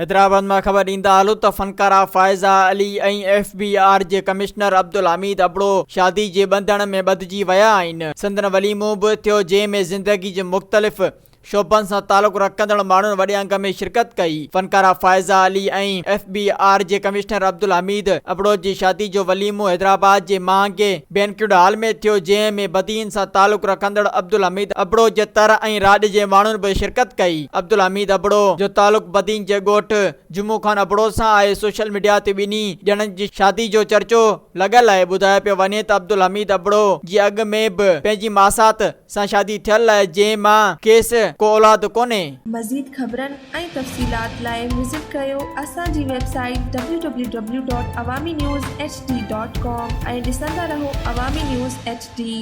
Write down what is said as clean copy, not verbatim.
حيدرآباد مان خبر ڏيندا هلون ته فنڪارا Faiza Ali ۽ F B R جي ڪمشنر عبدالحميد ابڙو شادي جي ٻنڌڻ ۾ ٻڌجي ويا آهن، سندن وليمو به ٿيو جنهن ۾ زندگي جي مختلف شعبن سان تعلق رکندڙ ماڻهن وڏي انگ ۾ شرڪت ڪئي. فنڪارا Faiza Ali ۽ F B R جي ڪمشنر عبدالحميد ابڙو جي شادي جو وليمو حيدرآباد جي مهانگي بينڪيوٽ هال ۾ ٿيو جنهن ۾ بدين سان تعلق رکندڙ عبدالحميد ابڙو جي تر ۽ راڄ جي ماڻهن به شرڪت ڪئي. عبدالحميد ابڙو جو تعلق بدين جي ڳوٺ جمعو خان ابڙو سان آهي. سوشل ميڊيا تي ٻنهي ڄڻن جي شادي جو چرچو لڳل آهي. ٻڌايو پيو وڃي ته عبدالحميد ابڙو جي اڳ ۾ به پنهنجي ماسات سان شادي ٿيل آهي جنهن مان کيس ڪو اولاد ڪونهي. مزيد خبرن ۽ تفصيلات لاء وزٽ ڪريو اسان جي website W W W dot Awami news H D dot com ۽ ڏسندا رهو عوامي نيوز ايڇ ڊي.